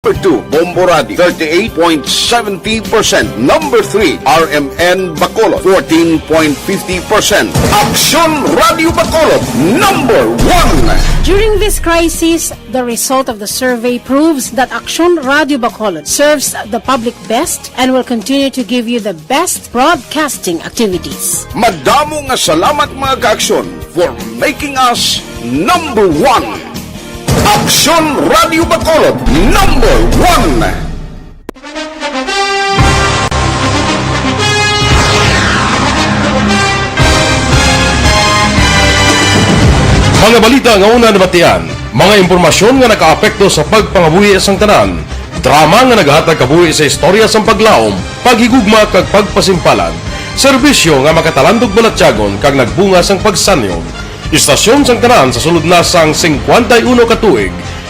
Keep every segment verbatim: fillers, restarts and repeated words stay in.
Number two, Bombo Radio, thirty-eight point seventy percent. Number three, R M N Bacolod, fourteen point fifty percent. Aksyon Radio Bacolod, number one. During this crisis, the result of the survey proves that Aksyon Radio Bacolod serves the public best and will continue to give you the best broadcasting activities. Madamo nga salamat, mga ka-Aksyon, for making us number one. Aksyon Radio Bacolod, number one. Mga balita nga una nabatian, mga impormasyon nga nakaapekto sa pagpangabuhi sang tanan, drama nga nagahatag kabuhi sa istorya sang paglaom, paghigugma kag pagpasimpalan, serbisyo nga makatalandog balatyagon kag nagbunga sang pagsanyog. Istasyon sang tanan sa sulod na sang singkwenta y uno ka tuig.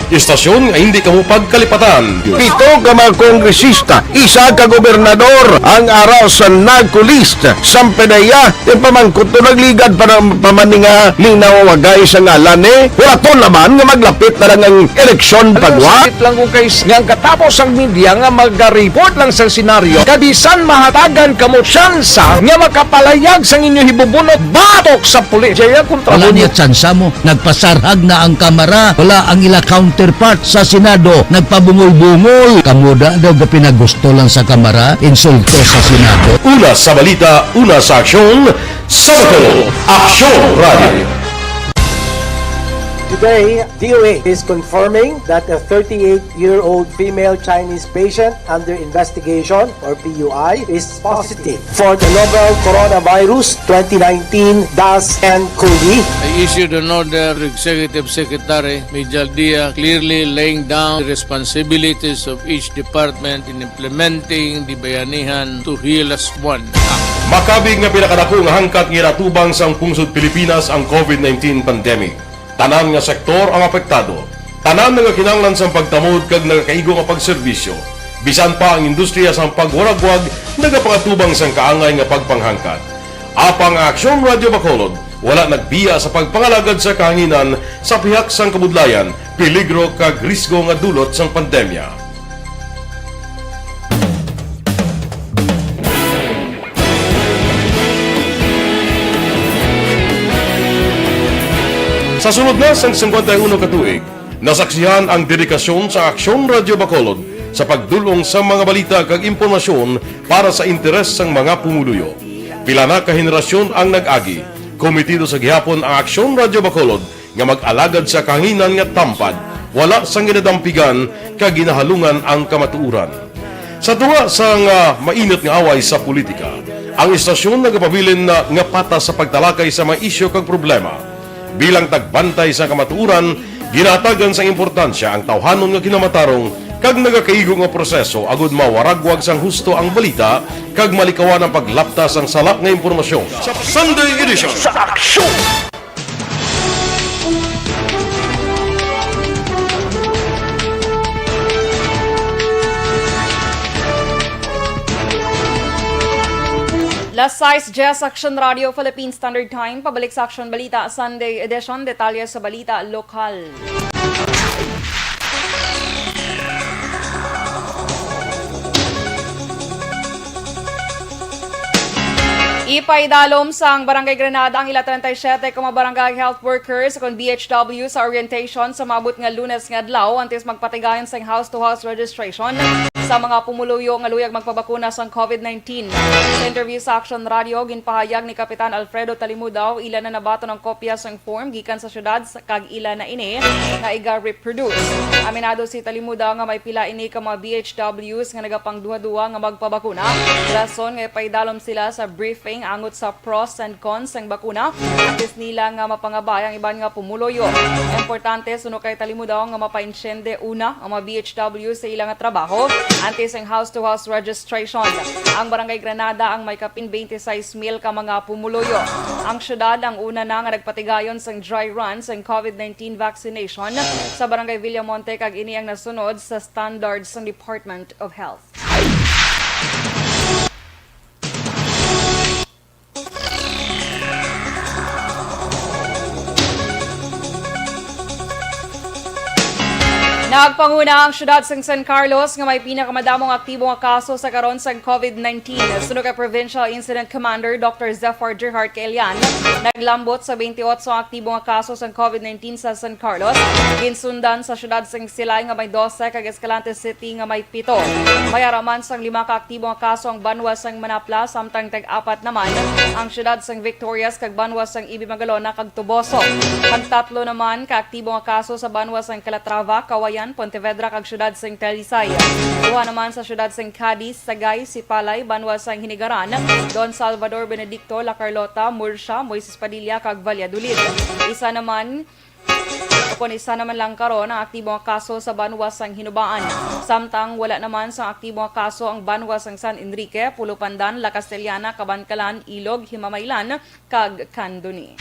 Istasyon nga hindi kamo pagkalipatan. Pito ka mga kongresista, isa ka gobernador ang ara sa NAGCO list. Sang P D E A, ti pamangkot to nagligad pa ng pamaninga ning nawawagay sa ngalan ni. Wala to naman nga maglapit na lang ang eleksyon Alam mo, pagwa. Sakit lang kung kay nga ang katapos ang media nga magaripot lang sa senaryo. Kabisan mahatagan kamo tsansa nga makapalayag sang inyo hibubunot batok sa pulis. Jaya kontra Wala mo niya niya. Tsansa mo. Nagpasarhag na ang Kamara. Wala ang ila counterpart sa Senado. Nagpabungol-bungol. Kamo da daw ga pinagusto lang sa Kamara. Insulto sa Senado. Una sa balita, una sa aksyon, sa Bacolod, Aksyon Radio. Today, D O H is confirming that a thirty-eight-year-old female Chinese patient under investigation, or P U I, is positive for the novel coronavirus twenty nineteen dash N cov. I issued an order to Executive Secretary Mijal Dia, clearly laying down the responsibilities of each department in implementing the Bayanihan to Heal As One Act. Makabig nga pinakadako nga hangkat nga ginatubang sang pungsod Pilipinas ang COVID nineteen pandemic. Tanan nga sektor ang apektado. Tanan nagakinahanglan sang pagtamod kag nagakaigo nga pagserbisyo. Bisan pa ang industriya sang pagwaragwag nagapangatubang sang kaangay nga pagpanghangkat. Apang ang Aksyon Radio Bacolod wala nagbiya sa pagpangalagad sa kahanginan sa pihak sang kabudlayan, peligro kag risgo nga dulot sang pandemya. Sa sulod na sang singkwenta y uno ka tuig, nasaksihan ang dedikasyon sa Aksyon Radio Bacolod sa pagdul-ong sa mga balita kag impormasyon para sa interes sang mga pumuluyo. Pila na ka henerasyon ang nag-agi, komitido sa gihapon ang Aksyon Radio Bacolod nga mag-alagad sa kahanginan nga tampad, wala sang ginadampigan kag ginahalungan ang kamatuoran. Sa tunga sang, ah, mainit nga away sa politika, ang istasyon nagapabilin na nga patas sa pagtalakay sa mga isyu kag problema. Bilang tagbantay sa kamatuoran, ginahatagan sang importansya ang tawhanon nga kinamatarong kag nagakaigo nga proseso agud mawaragwag sang husto ang balita kag malikawan ang paglapta sang sala nga impormasyon. Sa Sunday Edition. Sa Aksyon! Las sais diyes, Aksyon Radio Philippine Standard Time. Pabalik sa Aksyon Balita Sunday Edition. Detalye sa balita lokal. Ipaidalom sang Barangay Granada ang ila treinta y siete ka mga barangay health workers kon B H W sa orientation sa maabot nga Lunes nga adlaw, antes magpatigayon sang house-to-house registration sa mga pumuluyo nga luyag magpabakuna sang COVID nineteen. Sa interview sa Aksyon Radio, ginpahayag ni Kapitan Alfredo Talimudaw, ila na nabaton ang kopya sang form gikan sa syudad sa, kag ila na ini nga iga-reproduce. Aminado si Talimudaw nga may pila ini ka mga B H Ws nga nagapangduha-duha nga magpabakuna, rason nga ipaidalom sila sa briefing angot sa pros and cons sang bakuna, antes nila nga mapangabay ang iban nga pumuluyo. Importante, suno kay Talimudaw, nga mapainsyende una ang mga B H W sa ila nga trabaho antes ang house-to-house registration. Ang Barangay Granada ang may kapin twenty-six mil ka mga pumuluyo. Ang syudad ang una na nga nagpatigayon sang dry run sang COVID nineteen vaccination sa Barangay Villamonte, kag ini ang nasunod sa standards sang Department of Health. Nagpanguna ang siyudad sang San Carlos nga may pinakamadamo nga aktibo nga kaso sa karon sang COVID nineteen. Suno kay Provincial Incident Commander Doctor Zephyr Gerhart Kaelian, naglambot sa twenty-eight ang aktibo nga kaso sang COVID nineteen sa San Carlos. Ginsundan sa siyudad sang Silay nga may dose kag Escalante City nga may pito. May ara man sang lima ka aktibo nga kaso ang banwa sang Manapla, samtang tag-apat naman ang siyudad sang Victorias kag banwa sang Ibi Magalona kag Toboso. Tagtatlo naman ka aktibo nga kaso sa banwa sang Calatrava, Cauayan, Pontevedra kag siyudad sang Talisay. Duha naman sa siyudad sang Cadiz, Sagay, Sipalay, banwa sang Hinigaran, Don Salvador, Benedicto, La Carlota, Murcia, Moises Padilla kag Valladolid. Isa naman, o kon isa naman lang karon ang aktibo nga kaso sa banwa sang Hinubaan. Samtang wala naman sang aktibo nga kaso ang banwa sang San Enrique, Pulo Pandan, La Castellana, Kabankalan, Ilog, Himamaylan, kag Candoni.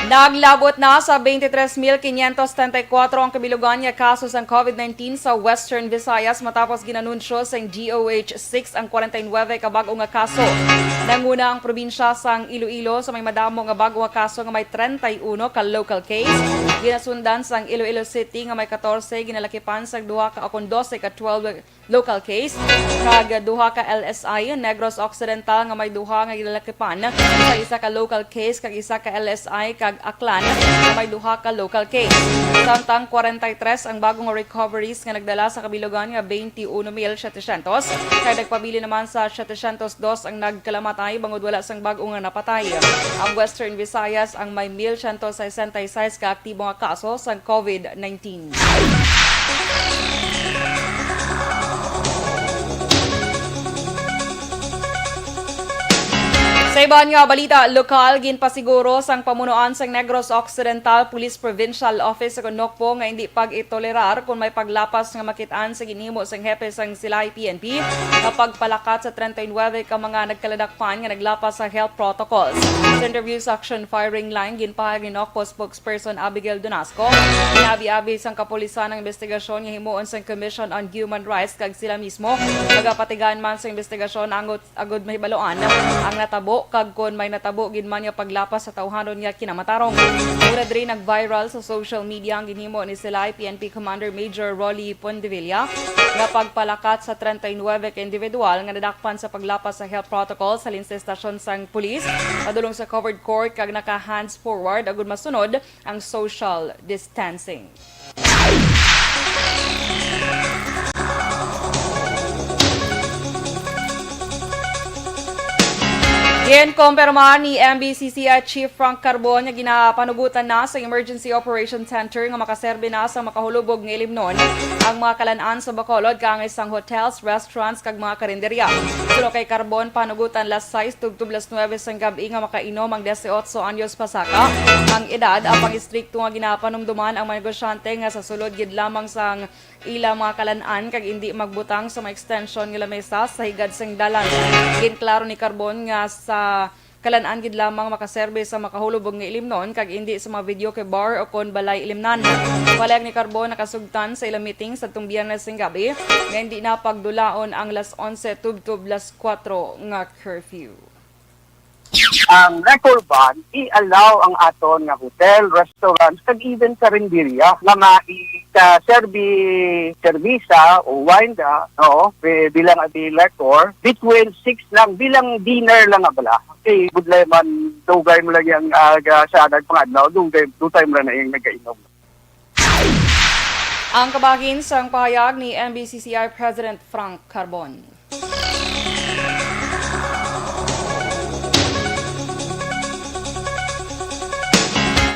Naglabot na sa twenty-three mil quinientos treinta y cuatro ang kabilugan nga kaso sang COVID nineteen sa Western Visayas matapos ginanunsyo sang D O H six ang forty-nine ka bag-o nga kaso. Nanguna ang probinsya sang Iloilo sa may madamo nga bag-o nga kaso nga may treinta y uno ka local case. Ginasundan sang Iloilo City nga may catorce, ginalakipan sang duha ka, o kon dose ka twelve local case, kag duha ka L S I, Negros Occidental nga may duha nga ginalakipan sa isa ka local case, kag isa ka L S I kag Aklan nga may duha ka local case. Samtang forty-three ang bagong recoveries nga nagdala sa kabilugan nga twenty-one mil setecientos, kag nagpabilin naman sa setecientos dos ang nagkalamatay bangod wala sang bag-o nga napatay. Ang Western Visayas ang may mil siyento sesenta y seis ka aktibo nga kaso sang COVID nineteen. Sa iban nga balita lokal, ginpasiguro sang pamunuan sang Negros Occidental Police Provincial Office sa Nocpo nga hindi pag-itolerar kon may paglapas nga makit-an sa ginhimo sang hepe sang Silay P N P nga pagpalakat sa treinta y nuebe ka mga nagkaladakpan nga naglapas sa health protocols. Sa interview sa Action Firing Line, ginpahayag ni Nocpo spokesperson Abigail Donasco, abi-abi sang kapulisan ang investigasyon nga himuon sang Commission on Human Rights kag sila mismo magapatigan man sa investigasyon angot agud mahibaluan ang natabo kag kon may natabo gid man nga paglapas sa tawhanon nga kinamatarong. Mura diri nag-viral sa social media ang ginhimo ni Silay P N P Commander Major Rolly Pondevilla nga pagpalakat sa treinta y nuebe ka individual nga nadakpan sa paglapas sa health protocol sa Lince Station sang Pulis padulong sa covered court kag naka-hands forward agud masunod ang social distancing. Ginkumpirma ni M B C C I Chief Frank Carbon nga ginapanugutan na sa Emergency Operation Center nga makaserbi na sa makahulubog nga ilimnon ang mga kalan-an sa Bacolod, kaangay sang hotels, restaurants, kag mga karinderya. Suno kay Carbon, panugutan las sais tubtob las nuebe sang gab-i nga makainom ang dieciocho anyos pasaka ang edad, apang istrikto nga ginapanumduman ang mga negosyante nga sa sulod gid lamang sang ila mga kalan-an kag indi magbutang sa mga extension nga lamesa sa higad sang dalan. Ginklaro ni Carbon nga sa kalan-an gid lamang makaserbi sa makahulubog nga ilimnon kag indi sa mga videoke bar o kon balay ilimnan. Palag ni Carbon, nakasugtan sa ilang meeting sa tong Biyernes sing gabi nga hindi na pagdulaon ang las onse tubtob las kuwatro nga curfew. Ang liquor ban, i-allow ang aton nga hotel, restaurants, kag even karinderya nga mai-, ka serbi-, serbisa o wine da, no, eh, bilang abi liquor, between six lang, bilang dinner lang nga bala. Okay, budlay man, dugay mo lang yang, ah, ga-, sa nagpangadlaw, dugay, dugay mo lang na yung nagainom. Ang kabahin sang pahayag ni M B C C I President Frank Carbon.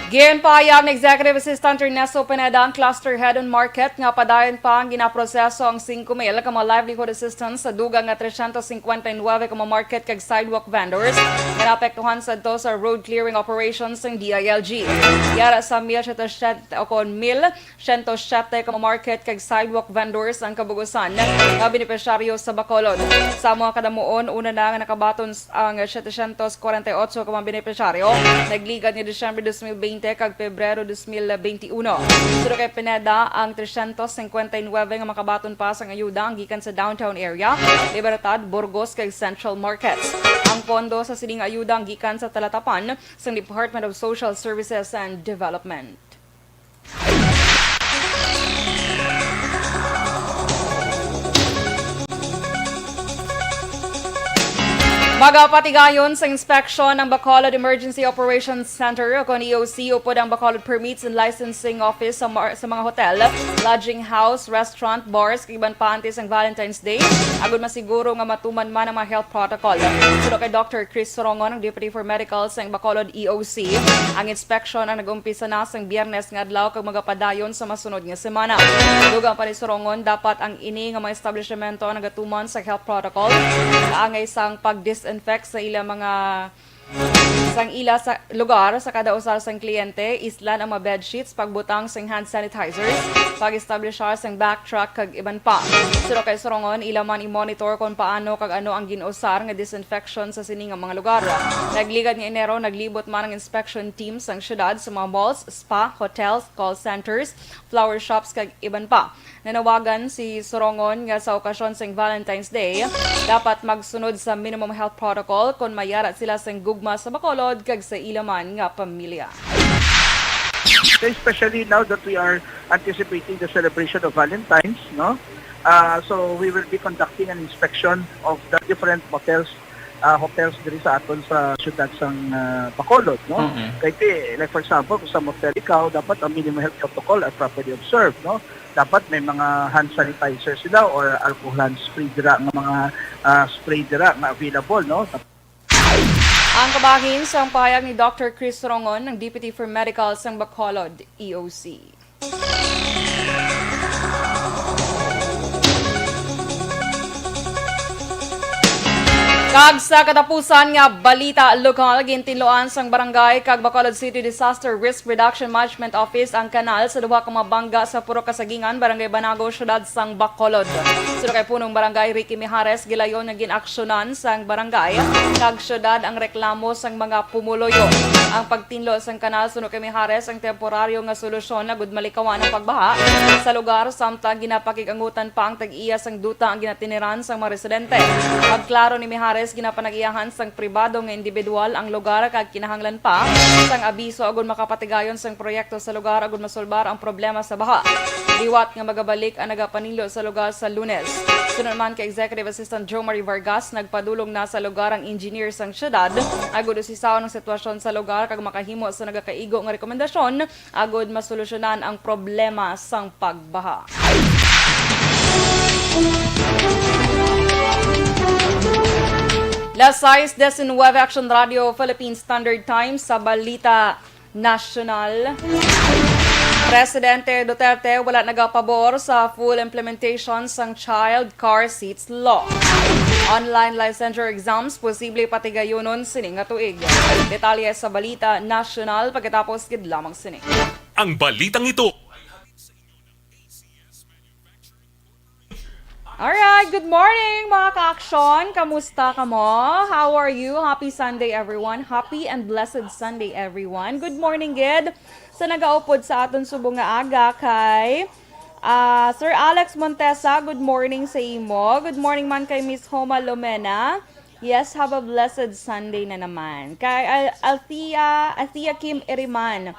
Ginpahayag ni Executive Assistant Ernesto Pineda, ang cluster head on market, nga padayon pa ang ginaproseso ang singko mil ka mga livelihood assistance sa dugang nga tresyentos singkwenta y nuebe ka mga market kag sidewalk vendors nga naapektuhan sadto sa road clearing operations sang D I L G. Yara sa mil siyete o kon mil siyento siyete ka mga market kag sidewalk vendors ang kabug-usan nga benepisyaryo sa Bacolod. Sa mga kadamuon, una na nga nakabaton s-, ang setecientos kwarenta y ocho ka mga benepisyaryo. Nagligad nga Disyembre dos mil twenty, kag Pebrero dos mil beintiuno. Suno kay Pineda, ang trescientos cincuenta y nueve nga makabaton pa sang ayuda ang gikan sa downtown area, Libertad, Burgos, kag Central Markets. Ang pondo sa sining ayuda ang gikan sa talatapan sang Department of Social Services and Development. Magapatigayon sa inspeksyon ang Bacolod Emergency Operations Center o kon E O C upod ang Bacolod Permits and Licensing Office sa, mar- sa mga hotel, lodging house, restaurant, bars, kag iban pa antes ang Valentine's Day, agud masiguro nga matuman man ang mga health protocol. Suno kay Doctor Chris Sorongon, ang Deputy for Medical sa Bacolod E O C, ang inspeksyon ang nag-umpisa na sang Biyernes nga adlaw kag magapadayon sa masunod nga semana. Dugang pa ni Sorongon, dapat ang ini nga mga establishmento ang nagatuman sa health protocol, kaangay sang pag-disinfect sa ila mga sang ila sa lugar sa kada usa sang kliyente, islan ang mga bedsheets, pagbutang sang hand sanitizers, pag-establishar sang backtrack kag iban pa. Suno kay Sorongon, ila man i-monitor kon paano kag ano ang gin-usar nga disinfection sa sini nga mga lugar. Nagligad nga Enero, naglibot man ang inspection team sang syudad sa mga malls, spa, hotels, call centers, flower shops kag iban pa. Nanawagan si Sorongon nga sa okasyon sang Valentine's Day, dapat magsunod sa minimum health protocol kon mayara sila sang gugma sa Bacolod kag sa ila man nga pamilya. Especially now that we are anticipating the celebration of Valentine's, no? Uh, so we will be conducting an inspection of the different motels, uh, hotels diri sa aton sa siyudad sang uh, Bacolod, no? Mm-mm. Kay ti, like for example, kung sa motel ikaw, dapat ang minimum health protocol are properly observed, no? Dapat may mga hand sanitizer sila or alcohol hand spray dira nga mga uh, spray dira nga available, no? Ang kabahin sang pahayag ni Doctor Chris Rongon, ng Deputy for Medical sang Bacolod E O C. Kag sa katapusan nga balita lokal, gintinluan sang barangay kag Bacolod City Disaster Risk Reduction Management Office ang kanal sa duha ka mga bangga sa Purok Kasagingan, Barangay Banago, Syudad sang Bacolod. Suno kay Punong Barangay Ricky Mijares, gilayon nga ginaksyonan sang barangay kag syudad ang reklamo sang mga pumuluyo. Ang pagtinlo sang kanal suno kay Mijares ang temporaryo nga solusyon agud malikawan ang pagbaha sa lugar, samtang ginapakig-angutan pa ang tag-iya sang duta ang ginatiniran sang mga residente. Pagklaro ni Mijares, ginapanag-iyahan sang pribado nga individual ang lugar kag kinahanglan pa sang abiso agud makapatigayon sang proyekto sa lugar agud masulbar ang problema sa baha. Liwat nga magabalik ang nagapaninlo sa lugar sa Lunes. Suno man kay Executive Assistant Joe Marie Vargas, nagpadulong na sa lugar ang engineer sang syudad agud usisaon ang sitwasyon sa lugar kag makahimo sa nagakaigo nga rekomendasyon agud masolusyonan ang problema sang pagbaha. Las sais diecinueve, Action Radio Philippine Standard Time sa balita nasyonal. Presidente Duterte wala nagapabor sa full implementation sang Child Car Seats Law. Online licensure exams posible patigayunon sini nga tuig. Detalye sa balita nasyonal pagkatapos gid lamang sini. Ang balitang ito. Alright, good morning mga ka-action. Kamusta kamo? How are you? Happy Sunday everyone. Happy and blessed Sunday everyone. Good morning gid sa nagaupod sa aton subong nga aga kay ah, Sir Alex Montesa. Good morning sa imo. Good morning man kay Miss Homa Lomena. Yes, have a blessed Sunday na naman. Kay Al- Althea, Althea Kim Iriman.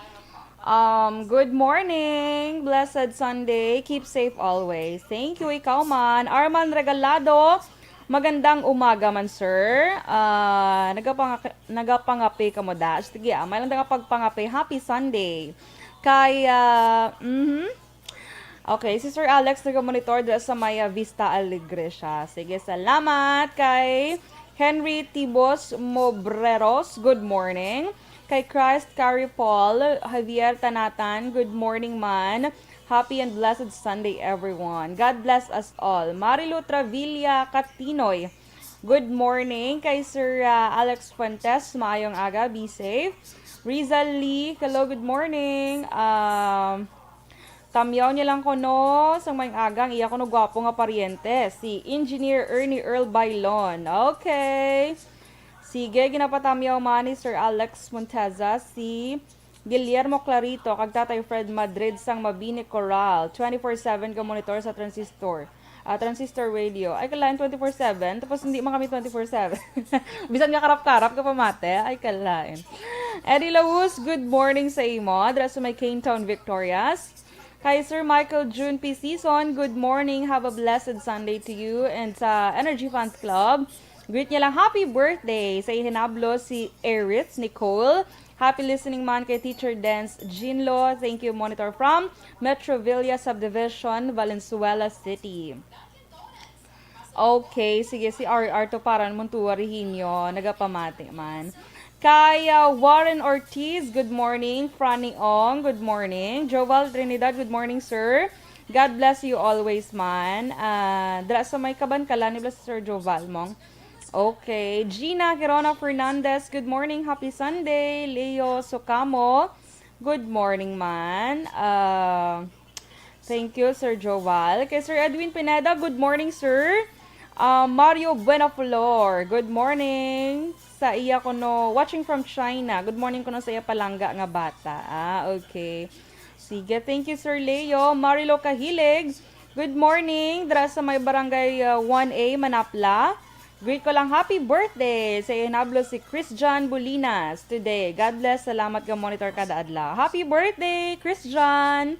Um, good morning. Blessed Sunday. Keep safe always. Thank you. Ikaw man. Arman Regalado. Magandang umaga man, sir. Ah, nagapang nagapangape ka mo, da? Sige, ah, may lang nga pagpangape. Happy Sunday. Kay, ah, mhm. Okay, si Sir Alex nagamonitor dira sa may, ah, Vista Alegre siya. Sige, salamat kay Henry Tibos Mobreros. Good morning. Kay Christ Carrie Paul Javier Tanatan, good morning man. Happy and blessed Sunday, everyone. God bless us all. Marilu Travilla Katinoy, good morning. Kay Sir ah, Alex Fuentes, maayong aga, be safe. Rizal Lee, hello, good morning. Um, tamyaw niya lang ko no, sa may agang iya ko no gwapo nga paryente, si Engineer Ernie Earl Bailon. Okay. Sige, ginapatamyaw man ni Sir Alex Monteza si Guillermo Clarito kag Tatay Fred Madrid sang Mabini Coral, twenty-four seven ka monitor sa transistor. Ah, transistor radio. Ay, kalain twenty-four seven, tapos hindi man kami twenty-four seven. Bisan nga karap-karap ka pamate, ay, kalain. Eddie Laus, good morning sa imo. Dra sa may Cane Town, Victorias. Kay Sir Michael June P. Season, good morning. Have a blessed Sunday to you and sa Energy Fans Club. Greet niya lang, "Happy birthday!" sa ihinablo si Erith Nicole. Happy listening man kay Teacher Dance Jinlo. Thank you, Monitor from Metro Villa Subdivision, Valenzuela City. Okay, sige, si R R Tuparan Montua Rehinio, nagapamati man. Kay, ah, Warren Ortiz, good morning. Franny Ong, good morning. Joval Trinidad, good morning, sir. God bless you always, man. Ah, dra sa may Kabankalan, ni Sir Joval mong. Okay. Gina Quirona Fernandez, good morning. Happy Sunday. Leo Socamo, good morning, man. Ah, thank you, Sir Joval. Kay Sir Edwin Pineda, good morning, sir. Ah, Mario Buenaflor, good morning. Sa iya kuno, watching from China. Good morning kuno sa iya palangga nga bata. Ah, okay. Sige, thank you, Sir Leo. Marilo Kahilig, good morning. Dra sa may barangay, uh, one A, Manapla. Greet ko lang, happy birthday sa ihinablo si Christian Bulinas today. God bless, salamat nga monitor kada adlaw. Happy birthday, Christian!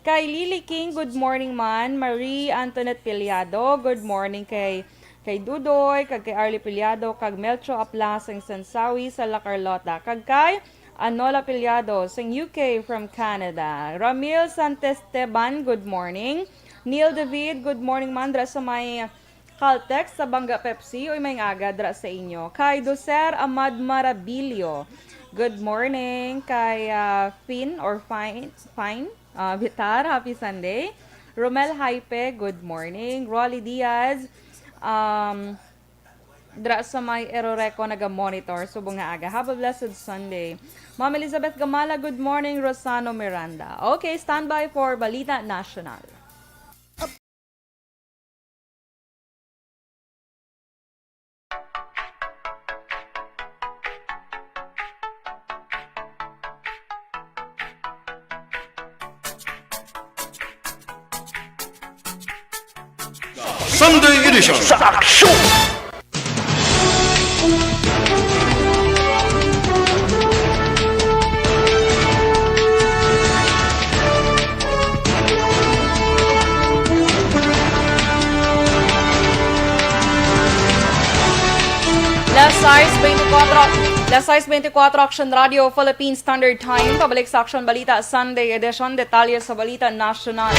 Kay Lily King, good morning man. Marie Antoinette Piliado, good morning kay, kay Dudoy, kag kay Arlie Piliado, kag Melcho Aplaseng Sansawi sa La Carlota, kag kay Anola Piliado sing U K from Canada. Ramil Santesteban, good morning. Neil David, good morning man dra sa may Caltex sa Banga Pepsi. Uy, may aga dra sa inyo. Kay Doser Amad Marabilio, good morning. Kay, ah, Fin or Fine, Fine, ah, Vitar, happy Sunday. Romel Hype, good morning. Rolly Diaz, um, dra sa may Eroreco naga-monitor subong nga aga. Have a blessed Sunday. Ma'am Elizabeth Gamala, good morning. Rosano Miranda. Okay, standby for Balita National. Sunday Edition. Sa aksyon! Las sais beintikwatro, las sais beintikwatro, Action Radio Philippine Standard Time. Pabalik sa Action Balita Sunday Edition. Detalye sa balita nasyonal.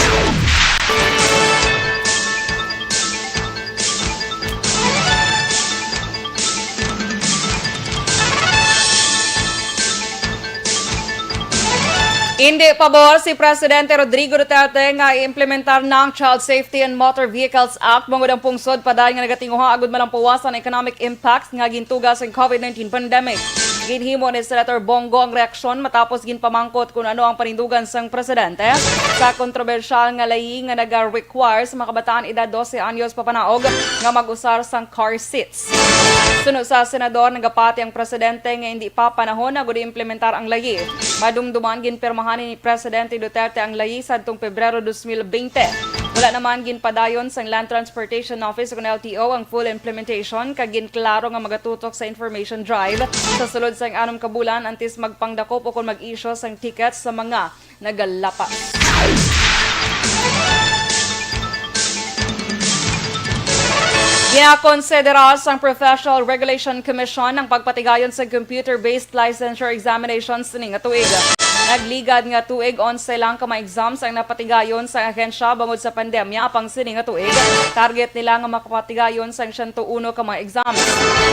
Indi pabor si Presidente Rodrigo Duterte nga i-implementar na ang Child Safety and Motor Vehicles Act, bangod ang pungsod padayon nga nagatinguha agud malampuwasan ang economic impacts nga gintuga sang COVID nineteen pandemic. Ginhimo ni Senator Bong Go ang reaksyon matapos ginpamangkot kung ano ang panindugan sang presidente sa kontrobersyal nga layi nga naga-require sa mga kabataan edad dose anyos papanaog nga mag-usar sang car seats. Suno sa senador, nagapati ang presidente nga indi pa panahon na gud implementar ang layi. Madumduman, ginpirmahan ni Presidente Duterte ang layi sadtong Pebrero dos mil bente. Wala naman ginpadayon sang Land Transportation Office o L T O ang full implementation, kag ginklaro nga magatutok sa information drive sa sulod sang anom ka bulan antes magpangdakop o kon mag-issue sang ticket sa mga nagalapas. Ginakonsidera sang Professional Regulation Commission ang pagpatigayon sa computer-based licensure examinations sini nga tuig. Nagligad nga tuig, onse lang ka mga exams ang napatigayon sa ahensya bangod sa pandemya, apang sini nga tuig, target nila nga makapatigayon sang siyento uno ka mga exams.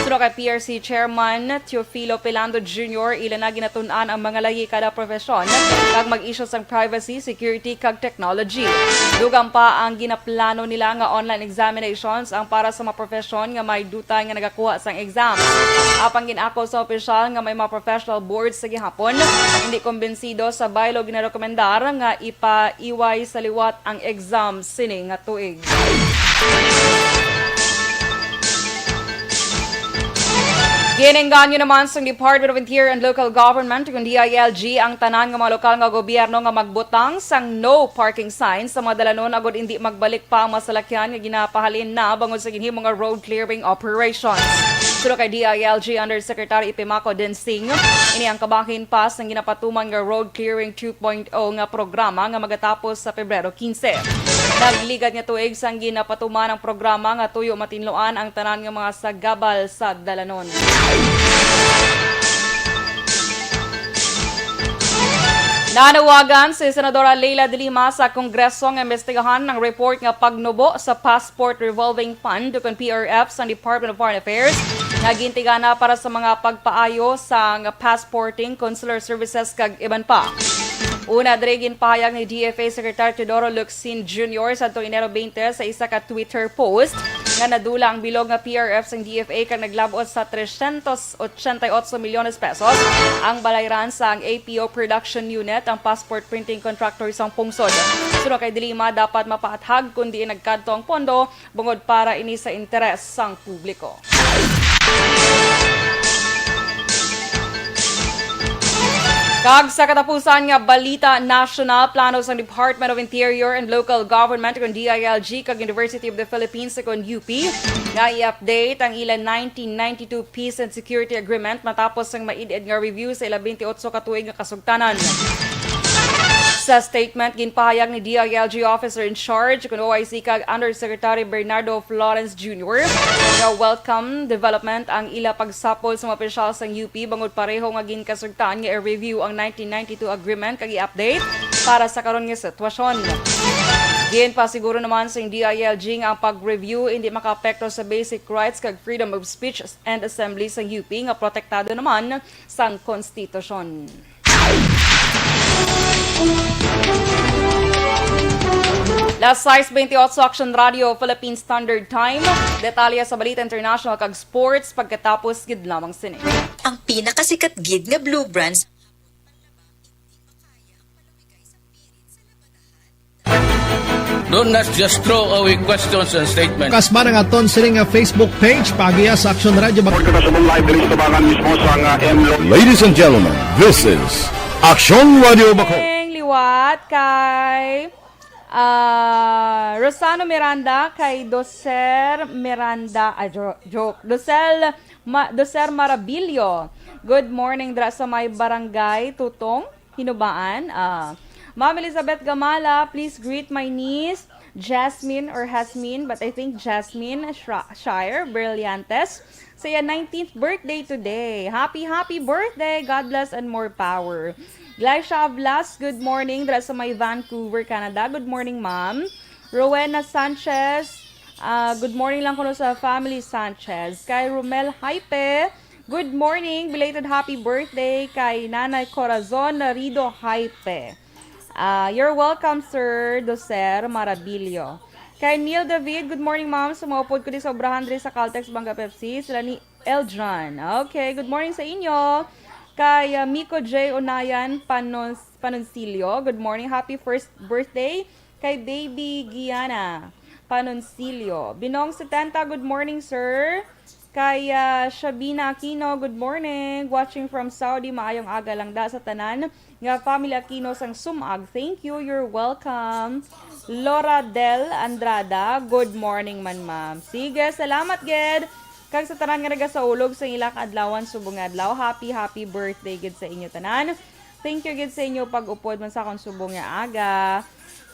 Suno kay P R C Chairman Teofilo Pelando Junior, ila na ginatun-an ang mga layi kada profesyon kag mag-issue sang privacy, security, kag technology. Dugang pa, ang ginaplano nila nga online examinations ang para sa mga profesyon nga may dutay nga nagakuha sang exam. Apang gin-ako sa opisyal nga may mga professional boards sa gihapon, hindi kumbinsido sa bylaw ginarekomendar nga ipaiway sa liwat ang exam sini nga tuig. Ginengganyo naman sang Department of Interior and Local Government, kun D I L G, ang tanan nga mga lokal nga gobyerno nga magbutang sang no parking sign sa mga dalanon agud indi magbalik pa ang masalakyan nga ginapahalin na bangod sa ginhimo nga road clearing operations. Suno kay D I L G Undersecretary Epimaco Densing, ini ang kabahin pa sang ginapatuman nga road clearing two point oh nga programa nga magatapos sa Pebrero quince. Nagligad nga tuig sang ginapatuman ang programa nga tuyo matinluan ang tanan nga mga sagabal sa dalanon. Nanawagan si Senadora Leila de Lima sa Kongreso nga imbestigahan ang report nga pagnubo sa Passport Revolving Fund, ukon P R F, sang Department of Foreign Affairs nga gintigana para sa mga pagpaayo sang passporting, consular services, kag iban pa. Una diri, ginpahayag ni D F A Secretary Teodoro Locsin Junior sadto Enero twenty sa isa ka Twitter post nga nadula ang bilog nga P R F sang D F A kag naglab-ot sa trescientos ochenta y ocho milyones pesos ang balayran sang A P O Production Unit, ang passport printing contractor sang pungsod. Suno kay De Lima, dapat mapaathag kon diin nagkadto ang pondo bangod para ini sa interes sang publiko. Kag sa katapusan nga balita nasyonal, plano sang Department of Interior and Local Government, kon D I L G, kag University of the Philippines, kon U P, nga i-update ang ila nineteen ninety-two Peace and Security Agreement matapos ang maid-id nga review sa ila twenty-eight ka tuig nga kasugtanan. Sa statement, ginpahayag ni D I L G Officer in Charge, kun O I C, kag Undersecretary Bernardo Florence Junior nga welcome development ang ila pagsapol sa mga opisyal sang U P bangod pareho nga ginkasugtaan nga i-review ang nineteen ninety-two agreement kag i-update para sa karon nga sitwasyon. Ginpasiguro naman sang D I L G nga ang pag-review indi makaapekto sa basic rights kag freedom of speech and assembly sang U P nga protektado naman sang konstitusyon. Las sais bentiocho, Action Radio Philippine Standard Time. Detalye sa balita international kag sports pagkatapos gid lamang sini. Ang pinakasikat gid nga blue brands. Don't not just throw away questions and statements. Kasba nga aton sini nga Facebook page, paagiha sa Action Radio Bacolod. Report ka na sa mong live diri sa tabangan mismo sa nga M Lo- Ladies and gentlemen, this is Action Radio Bacolod. Ang liwat kay, ah, Rosano Miranda, kay Doser Miranda, ah, jo-, joke. Dosel Ma-, Doser Marabillo. Good morning dra sa may barangay Tutong. Hinubaan, ah, Ma'am Elizabeth Gamala, please greet my niece, Jasmine or Hasmine, but I think Jasmine Shra-, Shire Brillantes, sa iya nineteenth birthday today. Happy, happy birthday! God bless and more power. Glycia Ablas, good morning, dira sa may Vancouver, Canada. Good morning, ma'am. Rowena Sanchez, ah, good morning lang kuno sa family Sanchez. Kay Romel Hype, good morning, belated happy birthday kay Nanay Corazon Narido Hype. Ah, you're welcome, Sir Doser Marabillo. Kay Neil David, good morning, ma'am. Sumuupod ko di sa obrahan diri sa Caltex Banga Pepsi. Sila ni Eldran. Okay, good morning sa inyo. Kay, ah, Miko J Onayan Panon-, Panonsilio, good morning. Happy first birthday kay Baby Gianna Panonsilio. Binong setenta, good morning, sir. Kay, ah, Shabina Aquino, good morning. Watching from Saudi, maayong aga lang da sa tanan nga family Aquino sang Sumag. Thank you, you're welcome. Laura Del Andrada, good morning man, ma'am. Sige, salamat gid. Kag sa tanan nga nagasaulog sa ila kaadlawan subong nga adlaw, happy, happy birthday gid sa inyo tanan. Thank you gid sa inyo pag-upod man sa akong subong nga aga.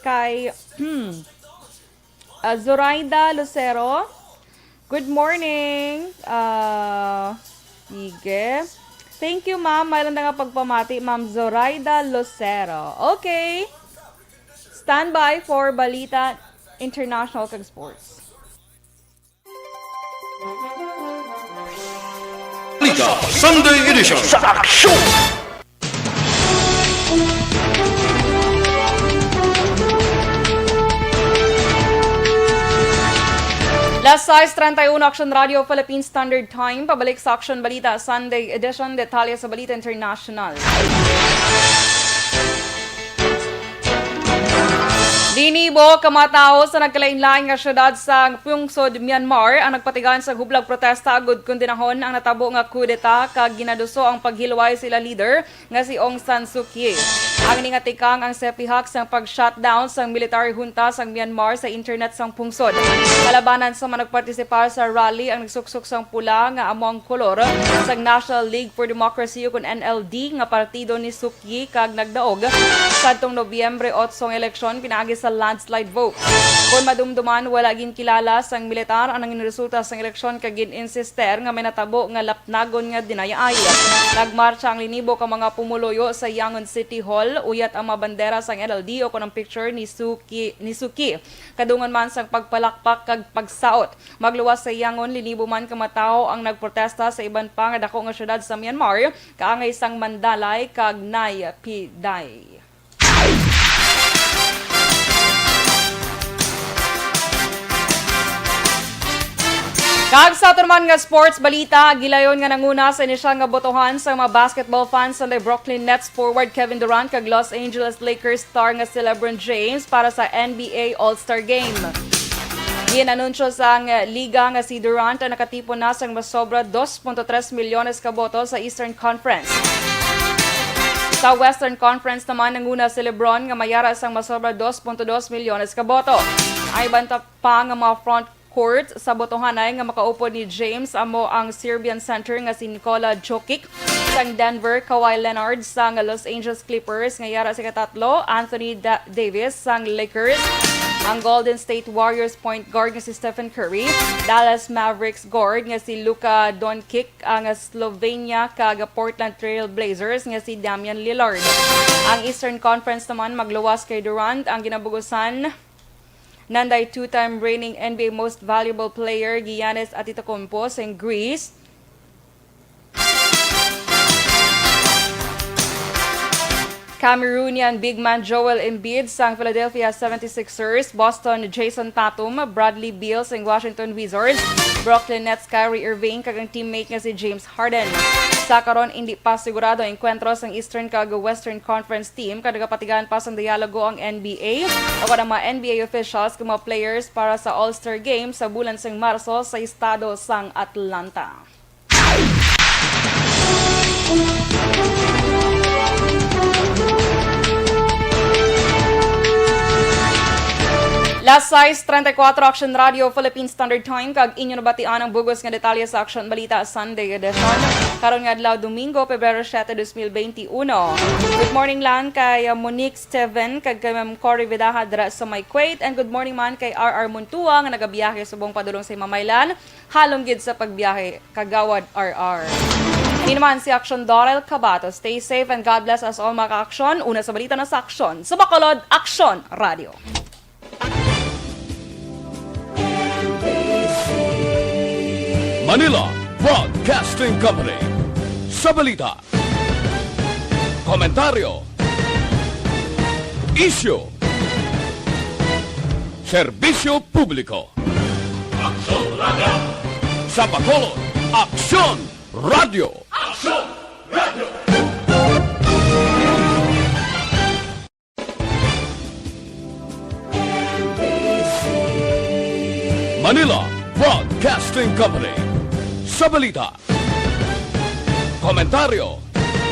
Kay, ah, Zoraida Lucero, good morning. Ah, sige. Thank you, ma'am. Mayroon na nga pagpamati, Ma'am Zoraida Lucero. Okay. Standby for Balita International kag Sports. Balita Sunday Edition. Sa aksyon! Las sais treinta y uno, Action Radio Philippine Standard Time. Pabalik sa Action Balita Sunday Edition. Detalye sa Balita International. Linibo ka mga tawo sa nagkalain-lain nga syudad sa pungsod Myanmar ang nagpatigayon sa hublag protesta agud kondenahon ang natabo nga kudeta kag ginaduso ang paghilway sa ila leader nga si Aung San Suu Kyi. Ang ini nga tikang ang sepihak sang pag-shutdown sang military junta sang Myanmar sa internet sang pungsod. Kalabanan sa mga nagpartisipar sa rally ang nagsuksok sang pula nga amo ang kolor sang National League for Democracy ukon N L D nga partido ni Suu Kyi kag nagdaog sadtong Nobyembre otso nga eleksyon pinaagi sa landslide vote. Kon madumduman, wala ginkilala sang militar ang nangin resulta sang eleksyon kag gin-insister nga may natabo nga lapnagon nga dinayaay. Nagmartsa ang linibo ka mga pumuluyo sa Yangon City Hall, uyat ang mga bandera sang N L D ukon ang picture ni Suu Kyi, ni Suu Kyi. Kadungan man sang pagpalakpak kag pagsaot. Magluwas sa Yangon, linibo man ka mga tawo ang nagprotesta sa iban pa nga dako nga syudad sa Myanmar, kaangay sang Mandalay kag Naypyidaw. Kag sa aton man nga sports balita, gilayon nga nanguna sa inisyal nga botohan sa mga basketball fans sa Brooklyn Nets forward Kevin Durant kag Los Angeles Lakers star nga si LeBron James para sa N B A All-Star Game. Gin-anunsyo sang liga nga si Durant ang nakatipon na sang masobra dos punto tres milyones ka boto sa Eastern Conference. Sa Western Conference naman, nanguna si LeBron nga may ara sang masobra dos punto dos milyones ka boto. Ang iban ta pa nga mga front court sa botohanay nga makaupod ni James amo ang Serbian center nga si Nikola Jokic sang Denver, Kawhi Leonard sang Los Angeles Clippers nga yara sa ikatatlo, Anthony Da- Davis sang Lakers, ang Golden State Warriors point guard nga si Stephen Curry, Dallas Mavericks guard nga si Luka Doncic, ang Slovenia kag Portland Trail Blazers nga si Damian Lillard. Ang Eastern Conference naman magluwas kay Durant ang ginabugusan nanday two-time reigning N B A Most Valuable Player Giannis Antetokounmpo sang Greece, Cameroonian big man Joel Embiid sang Philadelphia seventy-sixers, Boston Jayson Tatum, Bradley Beal sang Washington Wizards, Brooklyn Nets Kyrie Irving kag ang teammate nga si James Harden. Sa karon, indi pa sigurado ang engkwentro sang Eastern kag Western Conference team kag nagapatigayon pa sang dialogo ang N B A ukon ang mga N B A officials kag mga players para sa All-Star Game sa bulan sang Marso sa estado sang Atlanta. Las sais treinta y cuatro, Action Radio Philippine Standard Time, kag inyo nabatian ang bug-os nga detalye sa Action Balita Sunday Edition karon nga adlaw, Domingo, Pebrero siete, dos mil beinti uno. Good morning lang kay, uh, Monique Steven kag kay Ma'am Cory Vidaja dira sa may Kuwait, and good morning man kay R R Muntua nga nagabiyahe subong padulong sa Mamaylan. Halong gid sa pagbiyahe, Kagawad R R. Ini naman si Action Daryl Cabato. Stay safe and God bless us all, mga ka-aksyon. Una sa balita na sa Aksyon. Sa Bacolod, Aksyon Radio. Manila Broadcasting Company. Sa balita, komentaryo, isyu, serbisyo publiko. Aksyon Radio. Sa Bacolod, Aksyon Radio. Aksyon Radio. Manila Broadcasting Company. Sa balita, komentaryo,